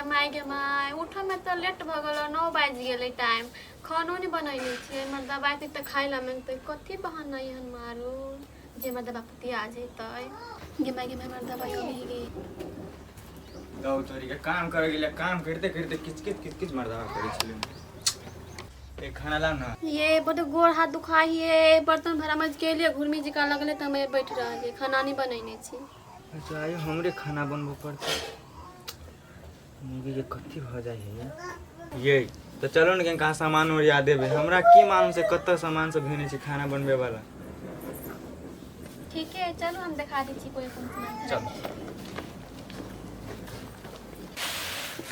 My गे my, उठऽमे तऽ late भऽ गेलो, 9 बाजि गेलै टाइम। खानो नहि बनैले छियै। हमर दबाइ एतै तऽ खाय लए माँगतै। कथी बहाना एहन मारू जे हमर दबा पतिया जेतै। गे माय गे माय, हमर दबाइ अभी गे। दौ तोरी के, काम करे गेलै, काम करिते करिते किच किच किच किच मर्दावा करै छलै। ए, खाना लाओ ना। ये बड गोड़ हाथ दुखाइ हे। बर्तन भाड़ा मज के लिए घुर्मी जकाँ लगलै तऽ हमे बैठ रहलियै, खाना नहि बनैने छी। अच्छा, आइ हमरे खाना बनबऽ पड़तै। मुगी के कथी भऽ जाइ है ये। तऽ चलो ने कहीं कहाँ सामान ओरिया देबै। हमरा की मालूम से कतऽ सामान सब भेने छी खाना बनबे वाला। ठीक है, चलू, हम देखा दै छी कोई कोन सामान। चल।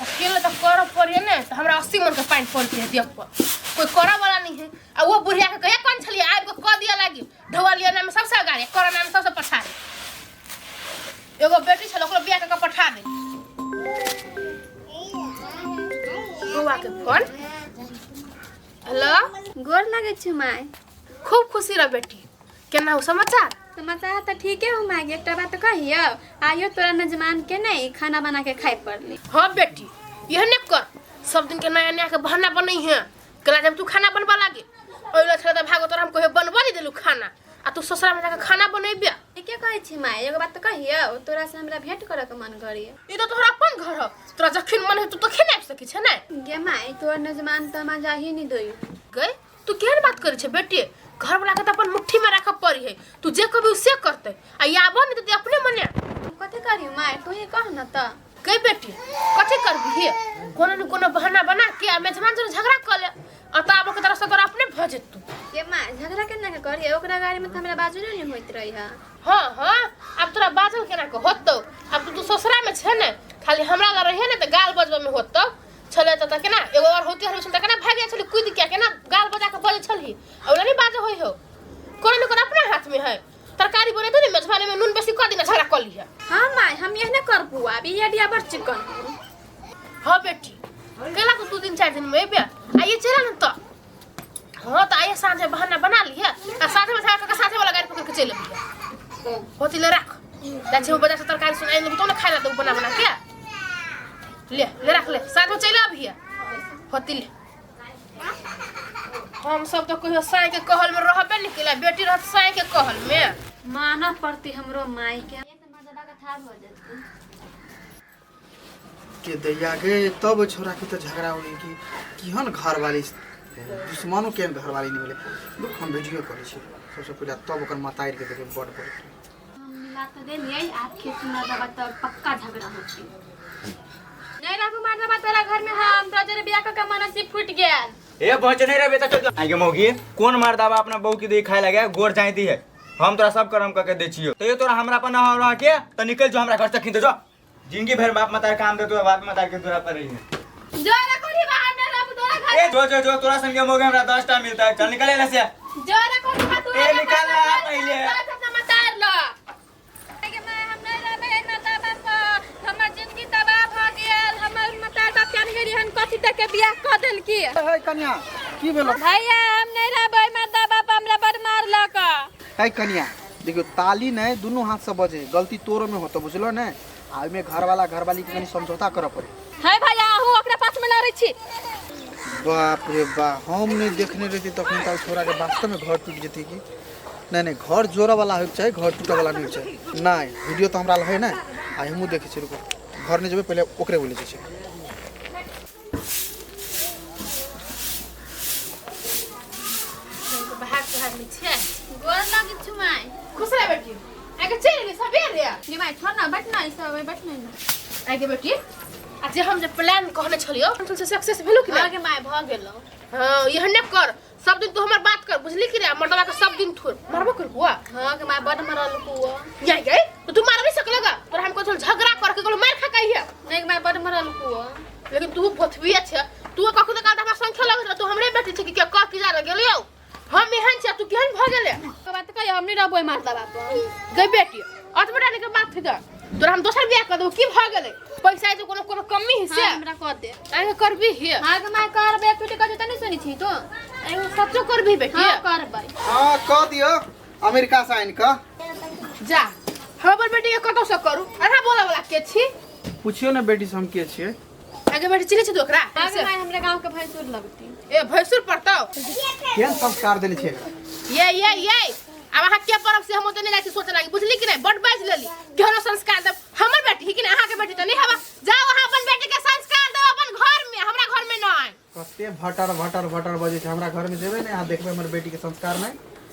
अकेले तो करऽ पड़े ने, तो हमरा 80 मन के पानि पड़ते है देह पर। कोई करऽ वाला नहीं है। आ वो बुढ़िया के कहिया कौन छलिए आबि के कऽ दिया लागी। ढोआ लिया नाम सबसे अगाड़ी, करऽ नाम सबसे पछाड़ी। एगो बेटी छल, ओकरो बियाह कऽ के पठा दे। बौआ के फोन। हेलो। गोर लगै छी माय। खूब खुशी रह बेटी। केना हो समाचार? समाचार तऽ ठीके हो माय। एकटा बात कहियौ, आइयो तोरा नजमान के नहीं खाना बना के खाइ पड़ली। हाँ बेटी, यह ने कर। सब दिन के नया नया के बहाना बनै है। कला जब तू खाना बनबा लागे ओइ छला तऽ भागो, तोरा हम कहियो बनबा नहीं देलू खाना आ तू ससुरा में जाके खाना बनेबे। ठीके कहै छी माय। एगो बात कहियौ, तोरा से हमरा भेंट करे के मन करैए। ई तऽ तोहर अपन घर हो, तोरा जखन मन है तू तखन आबि सकै छै ने। गे माय, तोहर नजमान तऽ हमरा जाही नहीं दै। गई, तू केहन बात करै छै बेटी? घर वाला के तऽ अपन मुट्ठी में राखऽ पड़ी है। तू जे कहबी उ से करतै आ ई आबऽ नहीं तऽ अपने मने। कथी करियौ माय, तू ही कह न तऽ। गई बेटी, कथी करबी हे? कोनो न कोनो बहाना बना के आ मेजबान जरे झगड़ा कऽ ले आ तऽ आबऽ के तरफ से तोरा अपने भऽ जेतौ। गे माय, झगड़ा केना के करियै? ओकरा गाड़ी में तऽ हमरा बाजू नहीं होइत रही है। हाँ हाँ, आब तोरा बाजल केना के होतौ? आब तू तू ससुरा में छै ने, खाली हमरा लग रहे ने तऽ गाल बजबऽ में होतौ छलै। तऽ केना एगो और होती हर छल तऽ केना भागि जाइ छली कूदि के, केना गाल बजा के बजै छलही। आ ओना नहि बाजऽ होइ हौ। कोनो ने कोनो अपना हाथ में है। तरकारी बनेतौ ने मेजबानी में नून बेसी कऽ दिना, झगड़ा कऽ लिहे। हाँ माय, हम एहने करबू। आब ई आइडिया बड़ चिकन हौ। हाँ बेटी, केला तो 2 दिन 4 दिन में अबे आइए चला न तो। हाँ, तो आइए साँझे बहाना बना लिहे आ साँझे में झगड़ा कऽ साँझे वाला गाड़ी पकड़ के चलि अबिहे। होती ले रख, जाइ छी बाजार से तरकारी सुन आनि देबू तो ने खाय ला देबू बना बना के। ले ले रख ले, साँझ में चलि अबिहे। होती ले। हम सब तो कहियो साँइ के कहल में रहबे नहीं केला, बेटी रहत साँइ के कहल में। मानऽ पड़ती हमरो माय के। हो जेतै। के दैया गे, तब छोरा के तऽ झगड़ा हो गेल कि केहन घरवाली, दुश्मनो केहन घरवाली नहि भेलै। रुक, हम वीडियो करै छी सबसँ पहिले, तब ओकर मतारि के देबै बड़ बड़। हम मिला तऽ देलियै, आब खेत में देबा तऽ पक्का झगड़ा होतै। नहीं रहबू मार तोरा घर में हम। तोरा जरे बियाह कऽ के मनसी फूटि गेल। ए, बच नहीं रहे बेटा, चल। आगे मौगी, कौन मर्दावा अपना बहू के दे खाए लगे गोर जाती है? हम तोरा सब करम करके दे छियो, तो ये तोरा हमरा पर ना हो रहा के तो निकल जो हमरा घर से, खींच जो। जिंदगी भर बाप मतार काम दे, तो बाप मतार के दूरा पर रही है। जो रे कोठी बाहर, नहीं रहबू तोरा घर। ए, जो जो जो, तोरा संगे मौगी हमरा 10 टा मिलता है। चल, निकल यहाँ से। जो रे कोठी बाहर, तू। ए, निकल ना पहले। समाचार ल के मैं हम नहीं रहबै माता बाप। हमर जिंदगी तबाह भऽ गेल। हमर माता बाप के अनहेरी हन कथी तक के बियाह कऽ देलकी। हे कन्या, की भेलो? भैया, हम नहीं रहबै, माता बाप हमरा बड़ मारलक। है कन्या, देखियो, ताली नहीं दुनू हाथ से बजे। गलती तोरो में होतो, बुझलो ने? आ ओहिमे घरवाला घरवाली के कनी समझौता करऽ पड़े। है भैया, अहूँ ओकरा पास में लड़ै छी। बाप रे बा, हम नहीं देखने रहती तखन तक छोरा के वास्तव में घर टूट जेती की नहीं। नहीं, घर जोड़े वाला होके चाही, घर टूटे वाला नहीं चाही। नहीं, वीडियो तो हमरा लग है ने, आ हमहूँ देखै छी। रुको, घर नहीं जेबै, पहिले ओकरे बोलै छी। भाग भाग लै छियै। गोर लगै छु my. खुश रह बेटी। आगे चलि गेली सबेरे। गे माय, छोड़ ना, बैठ ना, ई सब बैठ ना। आगे बेटी, आ जे हम जे प्लान कहने छलियो से सक्सेस भेलो कि हाँ नहि? गे माय, भऽ गेलो। हाँ, एहने कर। सब दिन तू हमर बात कर, बुझली कि रे? मर्दवा के सब दिन थोड़ मारबो कर हुआ। हाँ गे माय, बड मरल कुआ। यही गई तो तू मार नहीं सकलेगा। तोरा हम कहल झगड़ा कर के कहलो मार खा कही है। नहीं गे माय, बड मरल कुआ। लेकिन तू भोथबी छै। तू कखनो काल हमरा संख्या लगत रह, तू हमरे बेटी छै कि के कह की जा गेलियो हम एहन छै, तू केहन भऽ गेले? बात कहियो, हम नहीं रहबै मारदा बाप। गई बेटी, अतबे डाले के बात थिका, तोरा हम दोसर बियाह कर देबो। की भऽ गेलै? पैसा जे कोनो कोनो कमी है से? हाँ, हमरा कर दे। आगे करबी हे? हाँ गे माय, करबै। एक टूटी कर त नहीं सुनी छी तू। आगे सचो करबी बेटी? हाँ, करबै। हाँ, कह दियो अमेरिका से आनि कऽ। जा, हम अपन बेटी के कतौ से करू। अहाँ बोला वाला के छी? पुछियो ने बेटी से, हम के छियै। आगे बेटी चिन्है छी तू ओकरा? आगे माय हमरा गांव के भैंसुर लगती। ए भैंसुर पड़तौ। केहन संस्कार देने छियै एकरा? ये ये ये अब अहाँ के परब से हम ओते नहीं जाइ छी सोचे लागी, बुझली कि नहीं? बड बाजि लेली। केहनो संस्कार देब हमर बेटी ही कि नहीं? अहाँके बेटी तऽ नहीं हवा। जाओ अहाँ अपन बेटी के संस्कार देब अपन घर में, हमरा घर में नहीं। कते भटर भटर भटर बजै छै। हमरा घर में जेबै ने अहाँ देखबै हमर बेटी के संस्कार नहि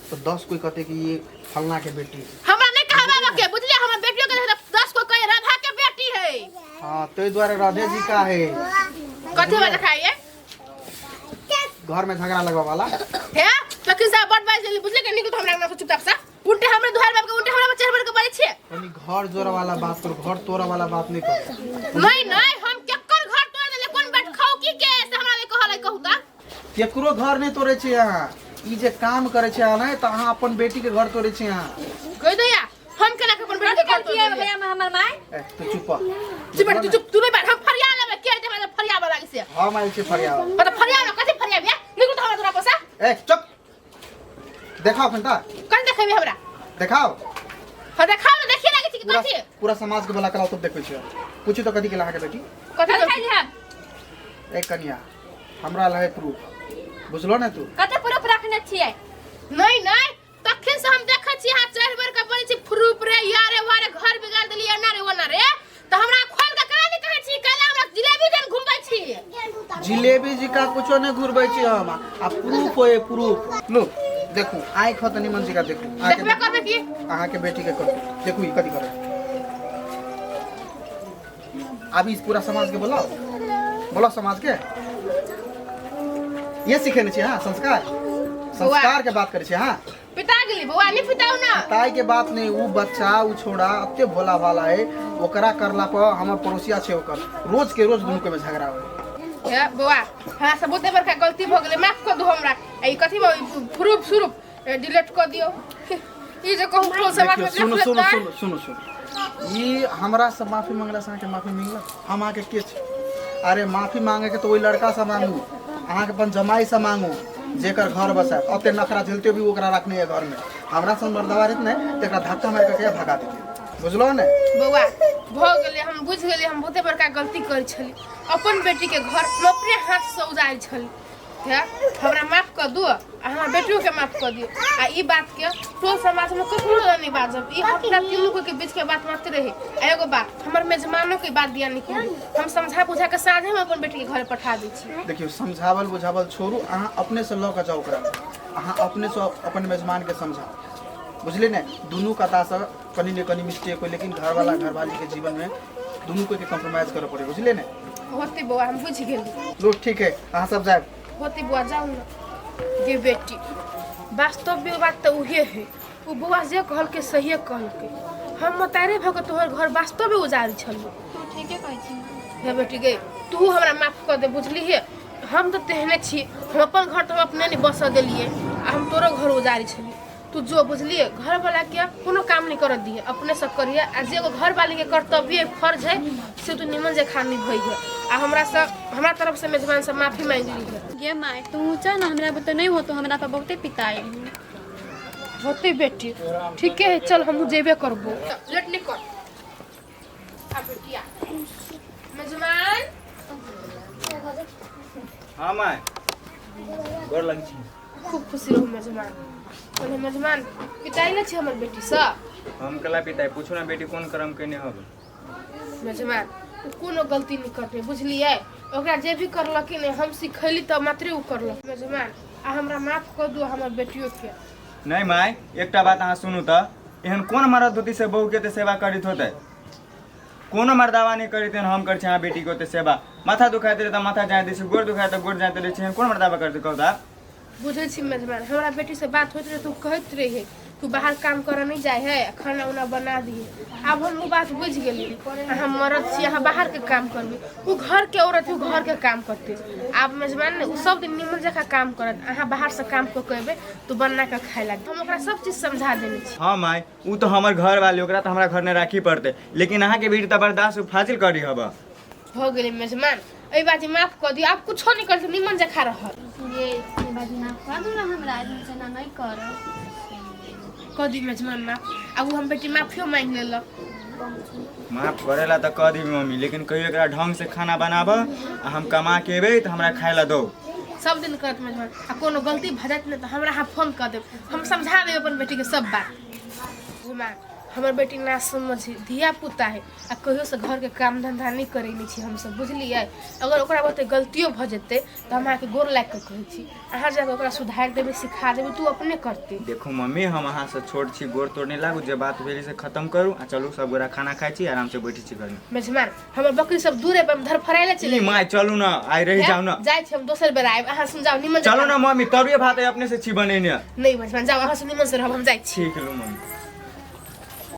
तऽ 10 कोई कहतै कि ई फलना के बेटी है। हमरा नहीं कहबाबऽ के, बुझलियै? हमर बेटियो के देखै तऽ 10 कोई कहे राधा के बेटी है। हाँ ताहि दुआरे राधे जी का है। कथी बात खाइए? घर में झगड़ा लगवा वाला हे तखन से बड बाजि लेली, बुझलियै कि? निकल हमरा अंगना से चुपचाप से। उल्टे हमरे दुहार बाप के उल्टे हमरा पर चढ़ बढ़ के बजै छियै। कनी घर जोड़े वाला बात करू, घर तोड़े वाला बात नहीं करू। नहीं नहीं हम केकर घर तोड़ देले? कोन बैठ खाऊ की के से हमरा नहीं कहलै कहू त? केकरो घर नहीं तोड़े छी अहाँ। ई जे काम करे छी अहाँ नहि तऽ अहाँ अपन बेटी के घर तोड़े छी अहाँ। कहि दैया हम केना के अपन बेटी के घर तोड़ किया देलियै? भैया हमर my? ए तू चुप रह। चुप बेटी, तू चुप, तू नहीं बैठ, हम फरिया लेबै। के जे हमरा फरियाबऽ लागी से? हम आयल छी फरियाबऽ। मतलब फरिया ना कथी फरियाबिया? निकल त हमरा तोरा पैसा। ए चुप, देखाओ अखन तऽ। कन देखेबी हमरा? देखाओ। हां देखाओ ने, देखिए लागे छी कि पूरा कथी? पूरा समाज के बोला कलाओ तब देखबै छी। पूछू तऽ कथी के अहाँके बेटी? कथी कथी खाइ हम? ए कनिया हमरा लहे प्रूफ, बुझलो ने तू? कते प्रूफ रखने छियै? नहीं नहीं तखन से हम देखै छी अहाँ चढ़ बढ़ के बोलै छी फ्रूप रे यारे वारे घर बिगाड़ देली एना रे ओना रे, तऽ हमरा खोल के केना नहीं कहै छी? कैला हमरा जिलेबी देन घुमबै छी? जिलेबी जी का कुछो नहीं घुरबै छी हम। आ प्रूफ होए प्रूफ। लो देखू आँखि हो तऽ निमन जी का देखू। अहाँके देखबे करबै की? अहाँके बेटी के करू देखू ई कथी करे। आब ई पूरा समाज के बोलाओ, बोलाओ समाज के। ये सिखेने छी हाँ संस्कार, संस्कार के बात करे छी हाँ। पिता गेली बौआ, नहीं पिताउ ना। ताई के बात नहीं, उ बच्चा उ छोड़ा अते भोला भाला है, ओकरा करला पर हमर पड़ोसिया छै ओकर रोज के रोज दुनू के में झगड़ा होय। हे बौआ हमरा से बहुते बड़का गलती भ गेलै, माफ कर दू हमरा। ई कथी प्रूफ सुरूफ डिलीट कर दियौ। ई जे कहू टोल समाज में देखियौ, सुनू देख सुनू लेतै। सुनू सुनू सुनू, ई हमरा से माफी मांगला से अहाँके माफी मिलल? हम अहाँके के छी? अरे माफी मांगे के तो ओहि लड़का से मांगू, अहाँके अपन जमाई से मांगू जेकर घर बसायत। अते नखरा झेलते भी ओकरा रखने है घर में। हमरा सन मर्दवा रहत ने तऽ एकरा धक्का मारि के भगा देतियै, बुझलौ ने? बौआ भऽ गेलै, हम बुझि गेलियै हम बहुते बड़का गलती करै छली। अपन बेटी के घर हम अपने हाथ से उजाड़ि छली। हे हमरा माफ कर दू आ हमरा बेटियो के माफ कर दियौ। आ ई बात के टोल समाज में ककरो लग नहीं बाजब, ई अपना तीनू के बीच के बात मात्र रहे। आ एगो बात हमर मेजमानो के बात दिया नहीं करू, हम समझा बुझा के साँझे में अपन बेटी के घर पठा दै छी। देखियौ समझावल बुझावल छोड़ू, अहाँ अपने से लऽ के जाउ ओकरा, अहाँ अपने से अपन मेजमान के समझाउ, बुझलियै ने? दुनू कता से कनी ने कनी मिस्टेक होय, लेकिन घरवाला घरवाली के जीवन में दुनू कोई के कॉम्प्रोमाइज करऽ पड़े, बुझलियै ने? होते बौआ हम बुझि गेली। लो ठीक है अहाँ सब जायब। होते बौआ जाउ ने। गे बेटी वास्तव बात तऽ उहे है, ओ बौआ जे कहलकै सहिए कहलकै। हम मतारे भऽ कऽ तोहर घर वास्तवे उजाड़ै छलियै। तू ठीके कहै छी। हे बेटी गे तू हमरा माफ कऽ दे, बुझलिहे? हम तऽ तेहने छी, हम अपन घर तऽ हम अपने नहि बसऽ देलियै आ हम तोरो घर उजाड़ै छलियै। तू जो बुझलिए घरवाला के कोनो काम नहीं कर दिए, अपने से करिए। आ जे एगो घरवाली के कर्तव्य फर्ज है से तू निमन जे खानी भई है। आ हमरा से हमरा तरफ से मेजबान से माफी मांग ली है। गे my तू ऊँचा ना हमरा बुते नहीं होतो, हमरा पर बहुते पिताई होते बेटी ठीके है, चल हम जेबे करबो। लेट नहीं कर। आ बेटिया मेजबान। हाँ my गोर लगै छी। खूब खुशी रहू मेजबान। बोले मेजबान पिताई न छी हमर बेटी से? हम कला पिताई पूछू ना बेटी कोन कर्म केने हब? मेजबान उ कोनो गलती नहीं करते, बुझलियै? ओकरा जे भी करलक ने हम सिखैली तऽ मात्रे उ करलक। मेजबान आ हमरा माफ कर दू हमर बेटियो के। नहीं my एकटा बात अहाँ सुनू तऽ, एहन कोन मरद होती से बहू के ते सेवा करैत होतै? कोनो मर्दावा नहीं करैत एहन हम करै छी अहाँ बेटी के ओते सेवा। माथा दुखाइत रहै तऽ माथा जाइत दै छी, गोड़ दुखाइत तऽ गोड़ जाइत रहै छी, एहन कोन मर्दावा करतै कहू तऽ? बुझै छी मेजबान हमरा बेटी से बात होइत रहे तऽ कहैत रहे तू बाहर काम करऽ नहीं जाए है, खाना उना बना दिए। आब हम वो बात बुझि गेली, अहाँ मरद छी अहाँ बाहर के काम करबै, उ घर के औरत उ घर के काम करतै। आब मेजबान ने उ सब दिन निमन जकाँ काम करत, अहाँ बाहर से काम कऽ के अयबै तऽ बना के खाय लागी। हम ओकरा सब चीज समझा देने छी। हाँ my उ तऽ हमर घर वाली, ओकरा तऽ हमरा घर ने राखी पड़तै, लेकिन अहाँके बेटी तऽ बर्दाश्त फाजिल करी हब। भऽ गेलै मेजबान एहि बाजी माफ कऽ दियौ, आब कुछो नहीं करतै निमन जकाँ रहत। ये बाजी माफ कर दू ना हमरा, एना नहीं करब। कऽ दी मेजबान माफ। आब उ हम बेटी माफियो मांगि लेलक। पहुँचू। माफ करेला तऽ कह देबी मम्मी, लेकिन कहियो एकरा ढंग से खाना बनाब आ हम कमा के एबै तऽ हमरा खाय ला दो। सब दिन करत मेजबान, आ कोनो गलती भऽ जायत ने तऽ हमरा अहाँ फोन कऽ देब, हम समझा देब अपन बेटीके सब बात। मेजबान हमर बेटी ना समझ धिया पुता है, आ कहियो से घर के काम धंधा नहीं करे नहीं छी हमसब, बुझलियै? अगर ओकरा बहुते गलतियो भऽ जेतै तऽ हम अहाँके गोर लागि कऽ कहै छी, अहाँ जाकऽ ओकरा सुधारि देबै, सिखा देबै, तू अपने करतै। देखू मम्मी, हम अहाँ से छोट छी, गोर तोड़ नहीं लागू, जे बात भेल से खत्म करू आ चलू सब गोरा खाना खाइ छी, आराम से बैठे छी घरमे। मेजबान हमर बकरी सब दूरे पर धरफड़ायले चलि ई माय चलू ना, आइ रहि जाउ ना। जाइ छी हम, दोसर बेर आयब, अहाँ सुन जाउ निमन। चलू ना मम्मी, तरुए भात अपने से छी बनेने। नहीं मेजबान जाउ, अहाँ से निमन से रहब, हम जाइ छी। ठीक लू मम्मी।